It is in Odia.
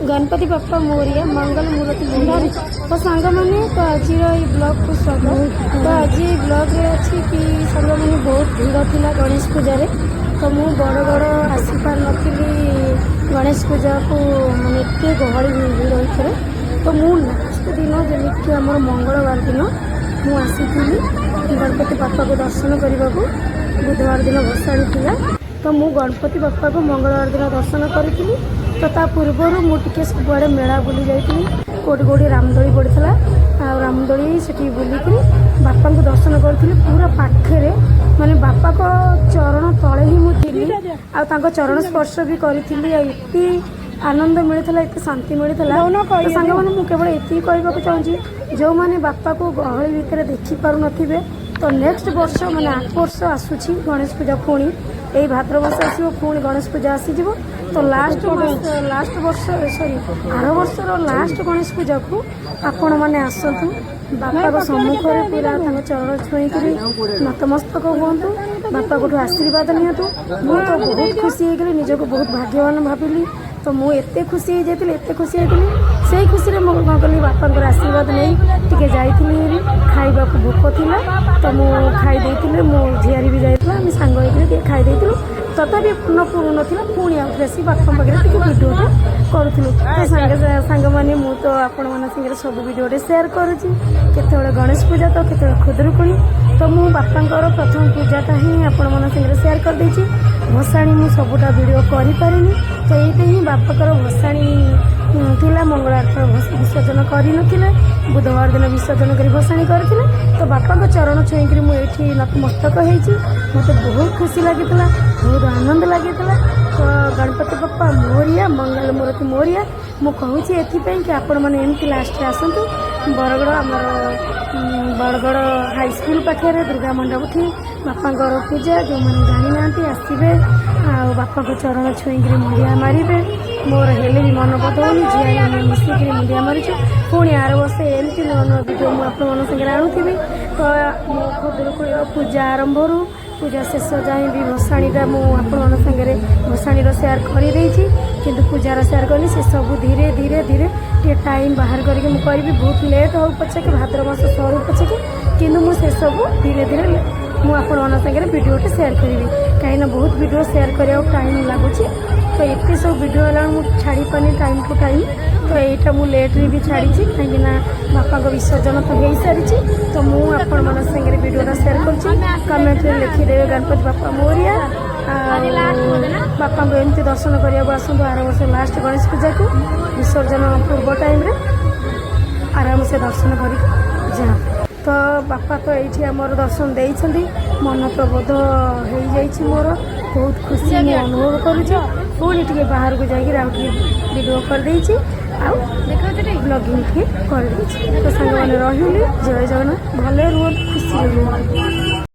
ଗଣପତି ବାପ୍ପା ମୋରିଆ, ମଙ୍ଗଳ ମୂରତି ମୋରିଆ। ତ ସାଙ୍ଗମାନେ, ତ ଆଜିର ଏଇ ବ୍ଲଗ୍କୁ ସ୍ୱାଗତ। ତ ଆଜି ଏଇ ବ୍ଲଗ୍ରେ ଅଛି କି ସାଙ୍ଗମାନେ, ବହୁତ ଭିଡ଼ ଥିଲା ଗଣେଶ ପୂଜାରେ। ତ ମୁଁ ବରଗଡ଼ ଆସିପାରିନଥିଲି ଗଣେଶ ପୂଜାକୁ, ମାନେ ଏତେ ଗହଳି ଭିଡ଼ ଭିତରେ। ତ ମୁଁ ଲାଷ୍ଟ ଦିନ, ଯେମିତିକି ଆମର ମଙ୍ଗଳବାର ଦିନ ମୁଁ ଆସିଥିଲି ଗଣପତି ବାପ୍ପାକୁ ଦର୍ଶନ କରିବାକୁ। ବୁଧବାର ଦିନ ଭସାଣି ଥିଲା। ତ ମୁଁ ଗଣପତି ବାପ୍ପାକୁ ମଙ୍ଗଳବାର ଦିନ ଦର୍ଶନ କରିଥିଲି। ତ ତା ପୂର୍ବରୁ ମୁଁ ଟିକେ ସବୁଆଡ଼େ ମେଳା ବୁଲି ଯାଇଥିଲି। କେଉଁଠି କେଉଁଠି ରାମଦୋଳି ପଡ଼ିଥିଲା ଆଉ ରାମଦୋଳି ସେଠି ବୁଲିକିରି ବାପାଙ୍କୁ ଦର୍ଶନ କରିଥିଲି ପୁରା ପାଖରେ, ମାନେ ବାପାଙ୍କ ଚରଣ ତଳେ ହିଁ ମୁଁ ଥିଲି ଆଉ ତାଙ୍କ ଚରଣ ସ୍ପର୍ଶ ବି କରିଥିଲି। ଆଉ ଏତେ ଆନନ୍ଦ ମିଳିଥିଲା, ଏତେ ଶାନ୍ତି ମିଳିଥିଲା। ତ ସାଙ୍ଗମାନେ, ମୁଁ କେବଳ ଏତିକି କହିବାକୁ ଚାହୁଁଛି, ଯେଉଁମାନେ ବାପାକୁ ଗହଳି ଭିତରେ ଦେଖିପାରୁନଥିବେ, ତ ନେକ୍ସଟ ବର୍ଷ, ମାନେ 8 ବର୍ଷ ଆସୁଛି ଗଣେଶ ପୂଜା, ପୁଣି ଏଇ ଭାଦ୍ରବ ମାସ ଆସିବ, ପୁଣି ଗଣେଶ ପୂଜା ଆସିଯିବ। ତ ଲାଷ୍ଟ ମାସ, ଲାଷ୍ଟ ବର୍ଷ, ସରି, ଆର ବର୍ଷର ଲାଷ୍ଟ ଗଣେଶ ପୂଜାକୁ ଆପଣମାନେ ଆସନ୍ତୁ, ବାପାଙ୍କ ସମ୍ମୁଖରେ ପୁରା ତାଙ୍କ ଚରଣ ଛୁଇଁକିରି ନତମସ୍ତକ ହୁଅନ୍ତୁ, ବାପାଙ୍କଠୁ ଆଶୀର୍ବାଦ ନିଅନ୍ତୁ। ମୁଁ ତ ବହୁତ ଖୁସି ହେଇଗଲି, ନିଜକୁ ବହୁତ ଭାଗ୍ୟବାନ ଭାବିଲି। ତ ମୁଁ ଏତେ ଖୁସି ହେଇଯାଇଥିଲି, ଏତେ ଖୁସି ହେଇଥିଲି, ସେଇ ଖୁସିରେ ମୁଁ କ'ଣ କଲି, ବାପାଙ୍କର ଆଶୀର୍ବାଦ ନେଇ ଟିକେ ଯାଇଥିଲି ହେରି ଖାଇବାକୁ। ଭୋକ ଥିଲା, ତ ମୁଁ ଖାଇ ଦେଇଥିଲି। ମୋ ଝିଆରୀ ବି ଯାଇଥିଲା, ଆମେ ସାଙ୍ଗ ହେଇକିରି ଟିକେ ଖାଇ ଦେଇଥିଲୁ। ତଥାପି ପୂର୍ଣ୍ଣ ପୁରୁନଥିଲା, ପୁଣି ଆଉଥରେ ଆସି ବାପାଙ୍କ ପାଖରେ ଟିକେ ଭିଡ଼ିଓଟା କରୁଥିଲୁ। ତ ସାଙ୍ଗମାନେ, ମୁଁ ତ ଆପଣମାନଙ୍କ ସାଙ୍ଗରେ ସବୁ ଭିଡ଼ିଓଟେ ସେୟାର କରୁଛି, କେତେବେଳେ ଗଣେଶ ପୂଜା ତ କେତେବେଳେ ଖୁଦୁରୁକୁଣୀ। ତ ମୁଁ ବାପାଙ୍କର ପ୍ରଥମ ପୂଜାଟା ହିଁ ଆପଣମାନଙ୍କ ସାଙ୍ଗରେ ସେୟାର କରିଦେଇଛି। ଭସାଣି ମୁଁ ସବୁଟା ଭିଡ଼ିଓ କରିପାରିନି। ତ ଏଇଟା ହିଁ ବାପାଙ୍କର ଭସାଣି ଥିଲା। ମଙ୍ଗଳବାର ତ ବିସର୍ଜନ କରିନଥିଲେ, ବୁଧବାର ଦିନ ବିସର୍ଜନ କରି ଭସାଣି କରିଥିଲେ। ତ ବାପାଙ୍କ ଚରଣ ଛୁଇଁକିରି ମୁଁ ଏଇଠି ନତମସ୍ତକ ହେଇଛି। ମୋତେ ବହୁତ ଖୁସି ଲାଗିଥିଲା, ବହୁତ ଆନନ୍ଦ ଲାଗିଥିଲା। ତ ଗଣପତି ବାପ୍ପା ମୋରିଆ, ମଙ୍ଗଳ ମୂରତି ମୋରିଆ। ମୁଁ କହୁଛି ଏଥିପାଇଁ କି ଆପଣମାନେ ଏମିତି ଲାଷ୍ଟରେ ଆସନ୍ତୁ। ବରଗଡ଼ ଆମର ବରଗଡ଼ ହାଇସ୍କୁଲ ପାଖରେ ଦୁର୍ଗା ମଣ୍ଡପଠି ବାପାଙ୍କର ପୂଜା। ଯେଉଁମାନେ ଜାଣିନାହାନ୍ତି, ଆସିବେ ଆଉ ବାପାଙ୍କ ଚରଣ ଛୁଇଁକିରି ମୁଣ୍ଡିଆ ମାରିବେ। ମୋର ହେଲେ ବି ମନ ବଦଳୁନି, ଝିଆରୀ ଆମେ ମିଶିକିରି ମୁଣ୍ଡିଆ ମାରିଛୁ। ପୁଣି ଆର ବର୍ଷ ଏମିତି ନୂଆ ନୂଆ ଭିଡ଼ିଓ ମୁଁ ଆପଣମାନଙ୍କ ସାଙ୍ଗରେ ଆଣୁଥିବି। ତ ମୋ ଖୁଦୁରୁକୁଣୀର ପୂଜା ଆରମ୍ଭରୁ ପୂଜା ଶେଷ ଯାଏଁ ବି ଭସାଣିଟା ମୁଁ ଆପଣମାନଙ୍କ ସାଙ୍ଗରେ ଭସାଣିର ସେୟାର କରିଦେଇଛି, କିନ୍ତୁ ପୂଜାର ସେୟାର କରିନି। ସେସବୁ ଧୀରେ ଧୀରେ ଧୀରେ ଟିକେ ଟାଇମ୍ ବାହାର କରିକି ମୁଁ କରିବି। ବହୁତ ଲେଟ୍ ହଉ ପଛକେ, ଭାଦ୍ରବ ମାସ ସରୁ ପଛକେ, କିନ୍ତୁ ମୁଁ ସେସବୁ ଧୀରେ ଧୀରେ ମୁଁ ଆପଣମାନଙ୍କ ସାଙ୍ଗରେ ଭିଡ଼ିଓଟି ସେୟାର କରିବି, କାହିଁକିନା ବହୁତ ଭିଡ଼ିଓ ସେୟାର କରିବାକୁ ଟାଇମ୍ ଲାଗୁଛି। ତ ଏତେ ସବୁ ଭିଡ଼ିଓ ହେଲାଣି, ମୁଁ ଛାଡ଼ି ପାରୁନି ଟାଇମ୍ ଟୁ ଟାଇମ୍। ତ ଏଇଟା ମୁଁ ଲେଟ୍ରେ ବି ଛାଡ଼ିଛି, କାହିଁକିନା ବାପାଙ୍କ ବିସର୍ଜନ ତ ହେଇସାରିଛି। ତ ମୁଁ ଆପଣମାନଙ୍କ ସାଙ୍ଗରେ ଭିଡ଼ିଓଟା ସେୟାର କରୁଛି। କମେଣ୍ଟରେ ଲେଖିଦେବେ ଗଣପତି ବାପା ମୋରିଆ। ଆଉ ବାପାଙ୍କୁ ଏମିତି ଦର୍ଶନ କରିବାକୁ ଆସନ୍ତୁ ଆର ବର୍ଷ ଲାଷ୍ଟ ଗଣେଶ ପୂଜାକୁ, ବିସର୍ଜନ ପୂର୍ବ ଟାଇମ୍ରେ ଆରାମସେ ଦର୍ଶନ କରିକି ଯାଆନ୍ତୁ। ତ ବାପା ତ ଏଇଠି ଆମର ଦର୍ଶନ ଦେଇଛନ୍ତି, ମନ ପ୍ରବୋଧ ହେଇଯାଇଛି ମୋର, ବହୁତ ଖୁସି ମୁଁ ଅନୁଭବ କରୁଛି। ପୁଣି ଟିକେ ବାହାରକୁ ଯାଇକି ଆଉ ଟିକେ ଭିଡ଼ିଓ କରିଦେଇଛି ଆଉ ବ୍ଲଗିଂ ଟିକେ କରିଦେଇଛି। ତ ସାଙ୍ଗମାନେ, ରହିଲି, ଜୟ ଜଗନ୍ନାଥ। ଭଲରେ ରୁହନ୍ତୁ, ଖୁସିରେ ରୁହନ୍ତୁ।